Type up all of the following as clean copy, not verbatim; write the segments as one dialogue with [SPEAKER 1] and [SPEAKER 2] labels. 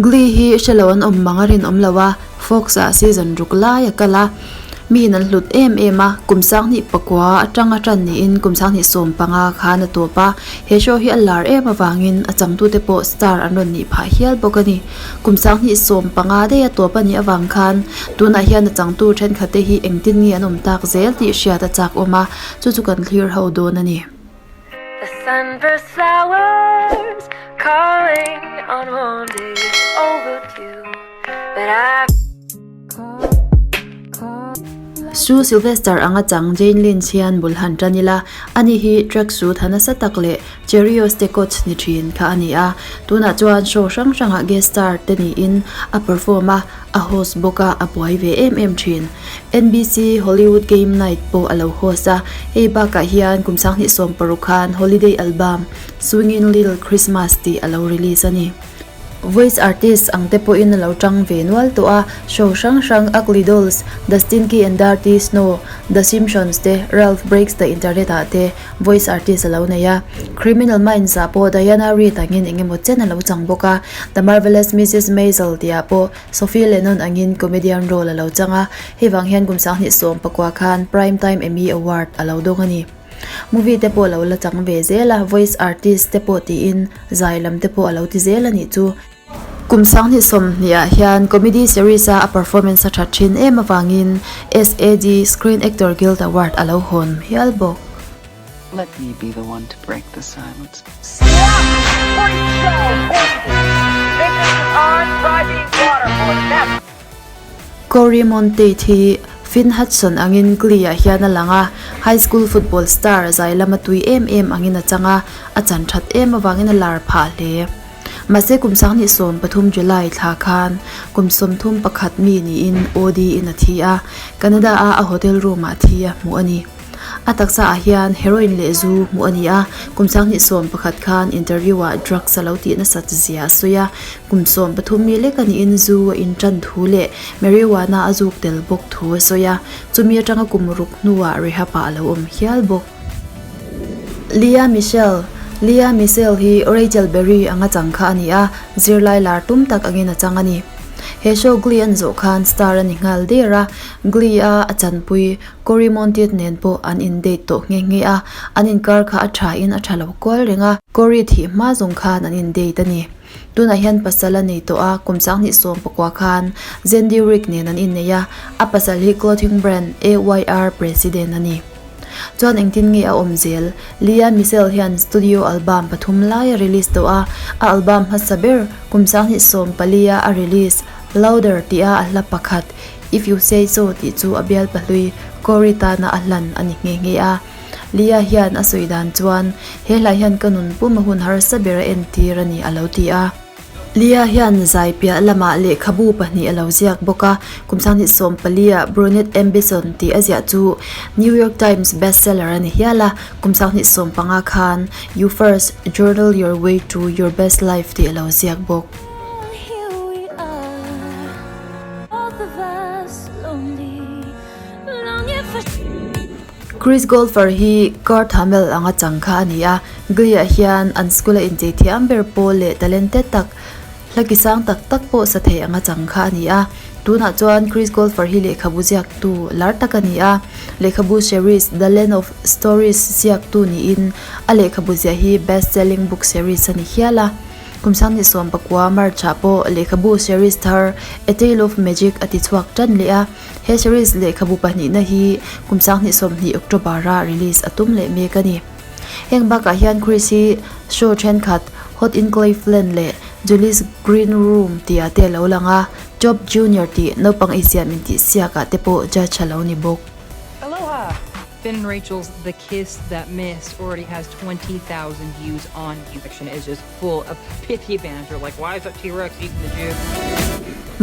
[SPEAKER 1] Glee hi hre lo an awm mang a rinawm lo a, Fox ah season ruk lai a kal a, miin an hlut em em a, kum sanghnih pakua atanga tan niin kum sanghnih 15 khan a tawp a, he show hi a lar em avangin a changtute pawh star an rawn nih phah hial bawk a ni. Kum sanghnih 15 daih a tawp a nih avang khan tunah hian a changtu thenkhatte hi engtin nge an awm tak zel tih hriat a chak awm a, chu chu kan thlir ho dawn a ni.
[SPEAKER 2] The sunburst flowers calling on one day it's overdue But I
[SPEAKER 1] Sue Sylvester anga chang Jane Lynch hian bul han tan ila, ani hi track suit ha nasa tak leh Cheerios te coach ni thin kha a ni a. Tunah chuan show hrang hrangah guest star te niin a perform a, a host bawk a, a buai ve em em thin. NBC Hollywood Game Night pawh a lo host a, hei bakah hian kum 2016 khan holiday album Swingin' Little Christmas tih a lo release a ni. Voice artist ang te pawhin a lo tang ve nual tawh a, show hrang hrang Ugly Dolls, The Stinky and Dirty Snow, The Simpsons te, Ralph Breaks the Internet ah te voice artist a lo nei a. Criminal Minds ah pawh Diana Reid angin eng emaw chen a lo chang bawk a, The Marvelous Mrs. Maisel tih ah pawh Sophie Lennon angin comedian role a lo chang a, hei vang hian kum 2019 khan Primetime Emmy Award a lo dawng a ni. Movie te pawh a lo la chang ve zel a, voice artist te pawh tiin zai lam te pawh a lo ti zel a nih chu. Kum 2020 ah hian comedy series a a performance a that thin em avangin SAG Screen Actor Guild Award a lo hawn hial bawk.
[SPEAKER 3] Let me be the one to break the silence.
[SPEAKER 1] Cory Monteith hi Finn Hudson angin Glee-ah hian a lang a, high school football star zai lama tui em em angin a chang a, a chan that em avangin a lar phah hle. Mahse kum 2013 July thla khan kum 31 mi niin OD in a thi a, Canada-a a hotel room-ah thi a hmuh a ni. A taksa ah hian heroin leh zu hmuh a ni a, kum 2011 khan interview ah drugs a lo tih nasat zia a sawi a, kum 13 mi lek a niin zu a in tan thu leh marijuana a zuk tel bawk thu a sawi a, chumi atanga kum ruk hnuah rehab ah a lo awm hial bawk. Lea Michele Lea Michele hi Rachel Berry anga chang kha a ni a, zirlai lar tum tak angin a chang a ni. He show Glee an zawh khan star a ni nghal der a, Glee a a chanpui Cory Monteith nen pawh an in date tawh nghe nghe a, an inkar kha a tha in a tha lo kual reng a, Cory thih hma zawng khan an in date a ni. Tunah hian pasal a nei tawh a, kum 2019 khan Zandy Rick nen an innei a, a pasal hi clothing brand AYR president a ni. Chuan engtin nge a awm zel? Lea Michele hian studio album pathum lai a release tawh a, a album hmasa ber kum 2014 a a release Louder tih a a hla pakhat If You Say So tih chu a bial pahlui Cory tana a hlan a ni nghe nghe a. Leah hian a sawi dan chuan, He hla hian ka nun pum a hun harsa ber a entir a ni a lo ti a. Leah hian zai piah lamah lehkhabu pahnih a lo ziak bawk a, kum 2014 ah Brunette Ambition tih a ziah chu New York Times bestseller a ni hial a, kum 2015 khan You First, Journal Your Way to Your Best Life tih a lo ziak bawk. Chris Golfer hi Kurt Hummel anga chang kha a ni a, Glee-ah hian an school-a inchei thiam ber pawl leh talented tak, hla ki sang tak tak pawh sa thei anga chang kha a ni a. Tunah chuan Chris Golfer hi lehkhabu ziaktu lar tak a ni a, lehkhabu series The Land of Stories ziaktu niin a lehkhabu ziah hi best-selling book series a ni hial a. Kum 2019 March ah pawh lehkhabu series thar A Tale of Magic a ti chhuak tan leh a, he series lehkhabu pahnihna hi kum 2020 October ah release a tum leh mek a ni. Heng bakah hian Chris hi show thenkhat Hot in Cleveland leh Julie's Green Room tih ah te a lo lang a, Job Junior tih naupang eisiam intihsiak ah te pawh judge a lo ni bawk.
[SPEAKER 4] Aloha! Finn and Rachel's The Kiss That Missed already has 20,000 views on YouTube. Is just full of pithy banter like why is that T-Rex eating the juice?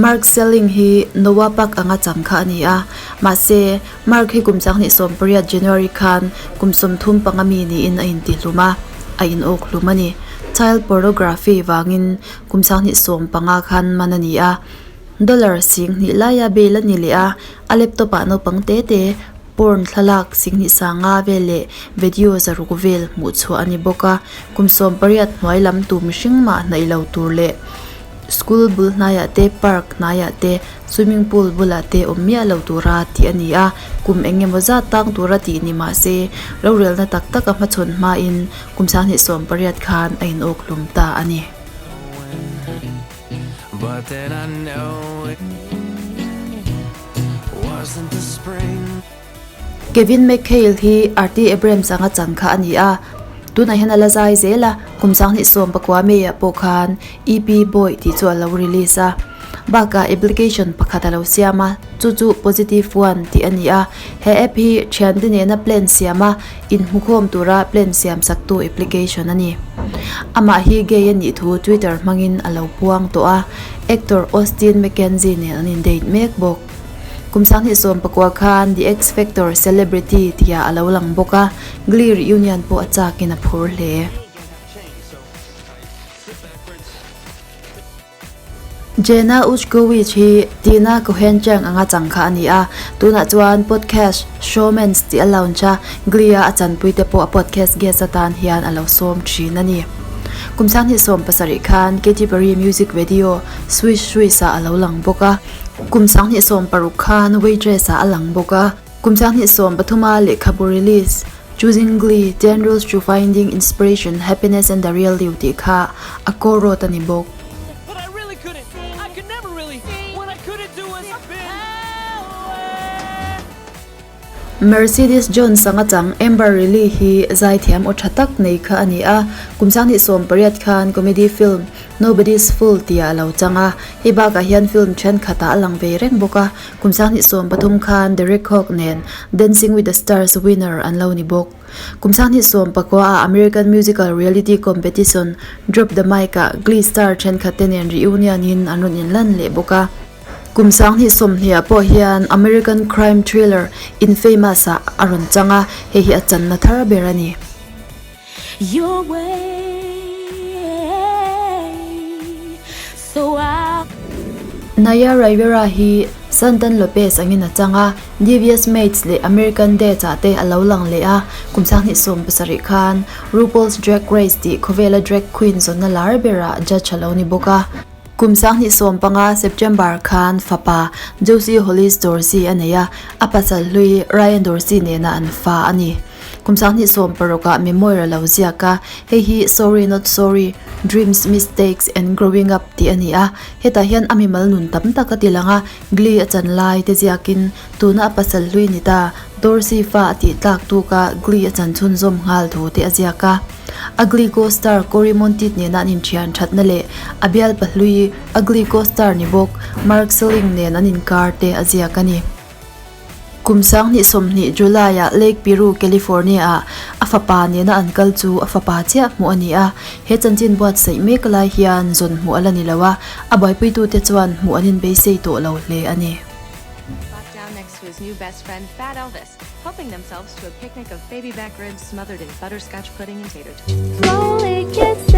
[SPEAKER 1] Mark Selling hi Noah Pak anga chang kha a ni a, mahse Mark hi kum 2018 January khan kum 35 mi niin a intihlum a, a inawk hlum a ni. Child pornography vangin kum 2015 khan man a ni a, dollar 2,000 laia bail a ni leh a, a laptop ah naupang te te Porn thlalak 2,500 vel leh video zaruk vel hmuh chhuah a ni bawk a, kum 18 hnuai lam tu mihring mah hnaih lo tur leh School bul hnaiah te, park hnaiah te, swimming pool bulah te awm miah lo tura tih a ni a, kum eng emaw zat tang tura tih ni mah se rorelna tak tak a hmachhawn hmain kum 2018 khan a inawk hlum ta a ni. Kevin McHale hi Artie Abrams anga chang kha a ni a, tunah hian a la zai zel a, kum 2019 May ah pawh khan EP Boy tih chu a lo release a. Bakah application pakhat a lo siam a, chu chu Positive One tih a ni a. He app hi thiante nena plan siam a, inhmukhawm tura plan siam saktu application a ni. Amah hi gay a nih thu Twitter hmangin a lo puang tawh a, actor Austin McKenzie nen an in-date mek bawk. Kum 2019 khan The X Factor Celebrity tihah a lo lang bawk a, Glee reunion pawh a chakin a phur hle. Jenna Ushkowitz hi Tina Cohen Chang anga chang kha a ni a, tunah chuan podcast Showmance tih a launch a, Glee-a a chanpuite pawh a podcast guest atan hian a lo sawm thin a ni. Kum 2017 khan Katy Perry music video Swish Swish-ah a lo lang bawk a. Kum 2016 khan Waitress ah a lang bawk a. Kum 2013 a lehkhabu release Choosing Glee, 10 Rules to Finding Inspiration, Happiness and the Real You tih kha a co-wrote a ni bawk. Mercedes Jones anga chang Amber Riley hi zaithiam aw tha tak nei kha a ni a. Kum 2018 khan comedy film Nobody's Fool tihah a lo chang a, hei bakah hian film thenkhatah a lang ve reng bawk a, kum 2013 khan Derek Hough nen Dancing with the Stars winner an lo ni bawk. Kum 2019 ah American musical reality competition Drop the Mic ah Glee star thenkhat te nen reunion in an rawn inlan leh bawk a. Kum 2020 ah pawh hian American crime thriller Infamous ah a rawn chang a, hei hi a channa thar ber a ni.
[SPEAKER 2] Your way so I.
[SPEAKER 1] Naya Rivera hi Santan Lopez angin a chang a, Devious Maids leh American Dads ah te a lo lang leh a, kum 2017 khan RuPaul's Drag Race tih khawvela drag queen zawnna lar berah judge a lo ni bawk a. Kum 2015 September khan fapa Josie Hollis Dorsey a nei a, a pasal hlui Ryan Dorsey nena an fa a ni. Kum 2016 ah memoir a lo ziak a, hei hi Sorry Not Sorry, Dreams, Mistakes and Growing Up tih a ni a. Hetah hian a mimal nun tam tak a ti lang a, Glee a chan lai te ziakin tuna a pasal hlui ni ta, Dorsey fa a tih tlak tuk a, Glee a chan chhunzawm nghal thu te a ziak a. A Glee co-star Cory Monteith nena an inthian thatna leh a bialpa hlui a Glee co-star ni bawk Mark Selling nen an inkar te a ziak a ni. Kum 2020 July-ah Lake Piru, California-ah a fapa nena an kal chu a fapa chiah hmuh a ni a. He chanchin buatsaih mek lai hian zawn hmuh a la ni lo a, a buaipuitute chuan hmuh an inbeisei tawh lo hle a ni.
[SPEAKER 5] Down next to his new best friend, Fat Elvis, helping themselves to a picnic of baby back ribs smothered in butterscotch pudding and tater tots.